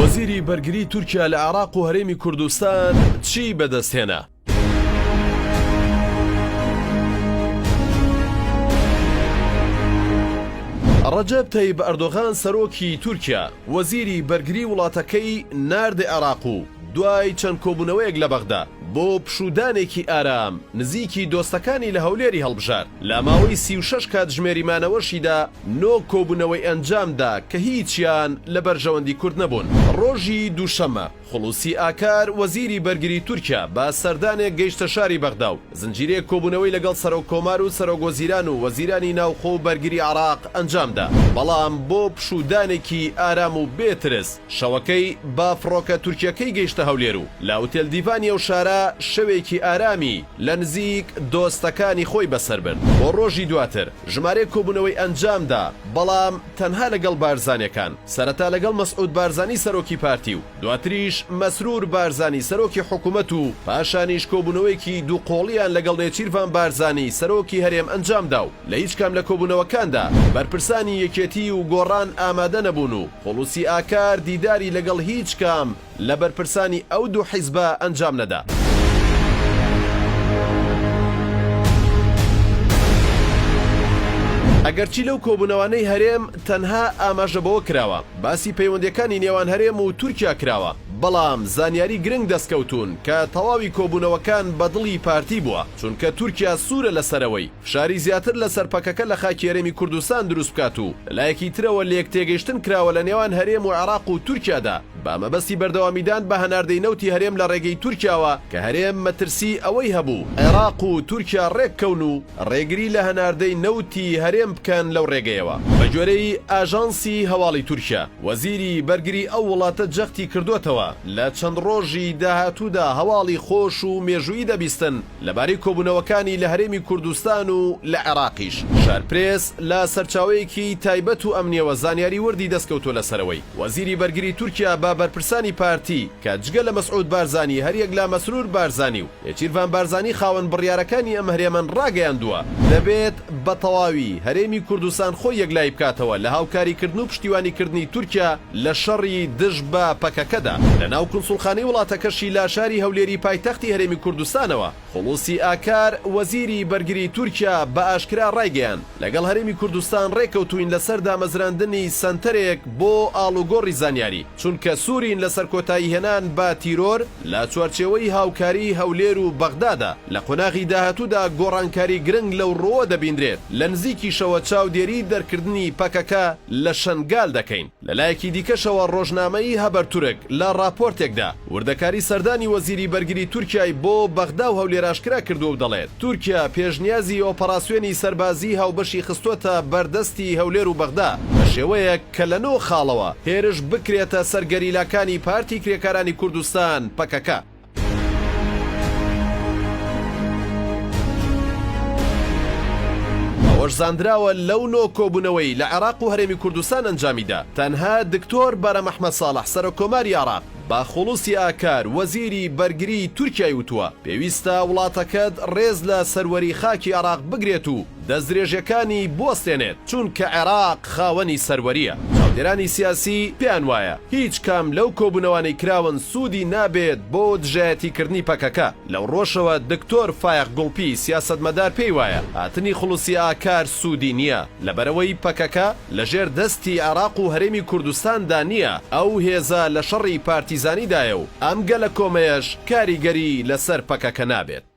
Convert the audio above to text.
وەزیری بەرگری تورکیا لە عێراق و هەرێمی کوردستان چی بەدەستهێنا؟ ڕەجەب تەیب ئەردۆغان سەرۆکی تورکیا وەزیری بەرگری وڵاتەکەی ناردە عێراق و دوای چەند کۆبوونەوەیەک لە بەغدا بۆ پشوودانێکی ئارام نزیکی دۆستەکانی لە هەولێری هەڵبژارد لە ماوەی 36 کاتژمێری مانەوەشیدا نۆ کۆبوونەوەی ئەنجامدا کە هیچیان لە بەرژەوەندی کورد نەبوون. ڕۆژی دووشەممە خڵوسی ئاکار وەزیری بەرگری تورکیا بە سەردانێک گەیشتە شاری بەغدا و زنجیرەیەک کۆبوونەوەی لەگەڵ سەرۆک کۆمار و سەرۆک وەزیران و وەزیرانی ناوخۆ و بەرگری عێراق ئەنجامدا، بەڵام بۆ پشوودانێکی ئارام و بێ ترس شەوەکەی بە فڕۆکە تورکیەکەی گەیشتە هەولێر و لە ئوتێل دیڤانی ئەو شارە شەوێکی ئارامی لە نزیک دۆستەکانی خۆی بەسەر برد. بۆ ڕۆژی دواتر ژمارەیەک کۆبوونەوەی ئەنجامدا، بەڵام تەنها لەگەڵ بارزانیەکان، سەرەتا لەگەڵ مەسعود بارزانی سەرۆکی پارتی و دواتریش مەسرور بارزانی سەرۆکی حکومەت و پاشانیش کۆبوونەوەیەکی دووقۆڵیان لەگەڵ نێچیرڤان بارزانی سەرۆکی هەرێم ئەنجامدا و لە هیچ کام لە کۆبوونەوەکاندا بەرپرسانی یەکێتی و گۆڕان ئامادە نەبوون و خوڵوسی ئاکار دیداری لەگەڵ هیچ کام لە بەرپرسانی ئەو دوو حیزبە ئەنجام نەدا. ئەگەرچی لەو کۆبوونەوانەی هەرێم تەنها ئاماژە بەوە کراوە باسی پەیوەندیەکانی نێوان هەرێم و تورکیا کراوە، بەڵام زانیاری گرنگ دەستکەوتوون کە تەواوی کۆبوونەوەکان بە دڵی پارتی بووە، چونکە تورکیا سوورە لەسەرئەوەی فشاری زیاتر لەسەر پەکەکە لە خاکی هەرێمی کوردستان دروست بکات و لەلایەکی ترەوە لێکتێگەیشتن کراوە لە نێوان هەرێم و عێراق و تورکیادا بە مەبەستی بەردەوامیدان بە هەناردەی نەوتی هەرێم لە ڕێگەی تورکیاوە کە هەرێم مەترسی ئەوەی هەبوو عێراق و تورکیا ڕێککەون و ڕێگری لە هەناردەی نەوتی هەرێم بکەن لەو ڕێگەیەوە. بەگوێرەی ئاژانسی هەواڵی تورکیا، وەزیری بەرگری ئەو وڵاتە جەختی کردۆتەوە، لە چەند ڕۆژی داهاتوودا هەواڵی خۆش و مێژوویی دەبیستن لەبارەی کۆبوونەوەکانی لە هەرێمی کوردستان و لە عێراقیش. شارپرێس لە سەرچاوەیەکی تایبەت و ئەمنییەوە زانیاری وردی دەستکەوتووە لەسەرئەوەی، وەزیری بەرگری تورکیا بە بەرپرسانی پارتی کە جگە لە مەسعود بارزانی هەریەک لە مەسرور بارزانی و نێچیرڤان بارزانی خاوەن بڕیارەکانی ئەم هەرێمەن ڕاگەیاندووە، دەبێت بە تەواوی هەرێمی کوردستان خۆی یەکلایی بکاتەوە لە هاوکاریکردن و پشتیوانیکردنی تورکیا لە شەڕی دژ بە پەکەکەدا. لە ناو کونسوڵخانەی وڵاتەکەشی لە شاری هەولێری پایتەختی هەرێمی کوردستانەوە، خوڵوسی ئاکار، وەزیری بەرگری تورکیا بە ئاشکرا ڕایگەیاند، لەگەڵ هەرێمی کوردستان ڕێککەوتووین لەسەر دامەزراندنی سەنتەرێک بۆ ئاڵوگۆڕی زانیاری، چونکە سوورین لەسەر کۆتاییهێنان بە تیرۆر لە چوارچێوەی هاوکاریی هەولێر و بەغدادا، لە قۆناغی داهاتوودا گۆڕانکاری گرنگ لەو ڕووە دەبینرێت، لە نزیکیشەوە چاودێری دەرکردنی پەکەکە لە شەنگال دەکەین. لەلایەکی دیکەشەوە ڕۆژنامەی هەبەرتورک لە ڕاپۆرتێکدا وردەکاری سەردانی وەزیری بەرگری تورکیای بۆ بەغدا و هەولێر ئاشکرا کردووە و دەڵێت، تورکیا پێشنیازی ئۆپەراسیۆنی سەربازیی هاوبەشی خستووەتە بەردەستی هەولێر و بەغدا بە شێوەیەک کە لە نۆ خاڵەوە هێرش بکرێتە سەر گەریلاکانی پارتی کرێکارانی کوردستان، پەکەکە. ئەوەش زاندراوە لەو نۆ کۆبوونەوەی لە عێراق و هەرێمی کوردستان ئەنجامیدا، تەنها دکتۆر بەرەم ئەحمەد ساڵح سەرۆککۆماری عێراق بە خوڵوسی ئاکار وەزیری بەرگریی تورکیای وتووە، پێویستە وڵاتەکەت ڕێز لە سەروەری خاکی عێراق بگرێت و دەستدرێژیەکانی بوەستێنێت، چونکە عێراق خاوەنی سەروەرییە. چاودێرانی سیاسی پێیان وایە، هیچ کام لەو کۆبوونەوانەی کراون سوودی نابێت بۆ دژایەتیکردنی پەکەکە، لەو ڕووەشەوە دکتۆر فایەق گوڵپی سیاسەتمەدار پێی وایە هاتنی خوڵوسی ئاکار سوودی نییە، لەبەرئەوەی پەکەکە لەژێر دەستی عێراق و هەرێمی کوردستاندا نییە، ئەو هێزە لە شەڕی پارتیزانیدایە و ئەم گەلەکۆمەیەش کاریگەری لەسەر پەکەکە نابێت.